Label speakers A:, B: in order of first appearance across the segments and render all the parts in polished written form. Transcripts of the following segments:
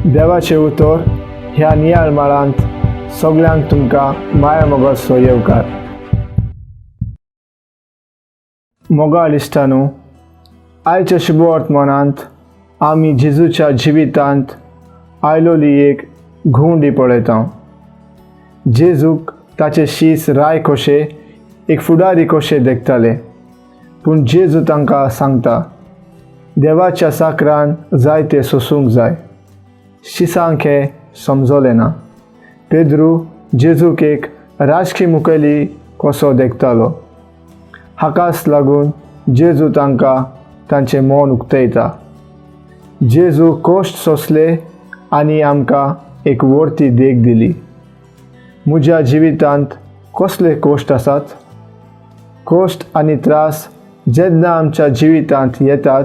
A: देवाचें उतर ह्या नियाळ माळांत सगल्यांक तुमकां माया मोगाचो येवकार. मोगाळ इश्टानू, आयच्या शुभवर्तमानांत आमी जेजूच्या जिवितांत आयलोली एक घुंवडी पळयता. जेजूक ताचे शीस राय कशे, एक फुडारी कशे देखताले, पूण जेजू तांकां सांगता, देवाच्या साकरान जायते सोसूंक जाय. शिसांक हें समजलें ना. पेद्रू जेजूक एक राजकी मुखेली कसो देखतालो. हाकाच लागून जेजू तांकां तांचें मन उक्तयता. जेजू कश्ट सोंसले आनी आमकां एक व्हडती देख दिली. म्हज्या जिवितांत कसले कश्ट आसात? कश्ट आनी त्रास जेन्ना आमच्या जिवितांत येतात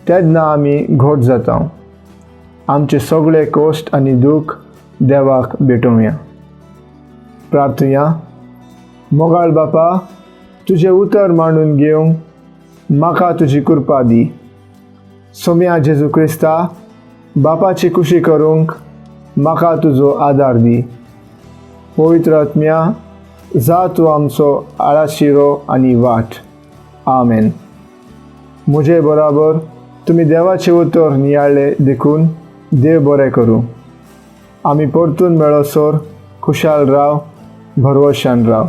A: तेन्ना आमी घट जाता. आमचे सगळे कश्ट आनी दूख देवाक भेटोवया. प्रार्थुया. मोगाळ बापा, तुजें उतर मांडून घेवंक म्हाका तुजी कृपा दी. सोम्या जेजू क्रिस्ता, बापाची खुशी करूंक म्हाका तुजो आदार दी. पवित्र आत्म्या, जा तूं आमचो आळाशिरो आनी वाट. आमेन. म्हजे बराबर तुमी देवाचें उतर नियाळ्ळें देखून देव बरें करूं. आमी परतून मेळसर खुशाल राव, भरवशान राव.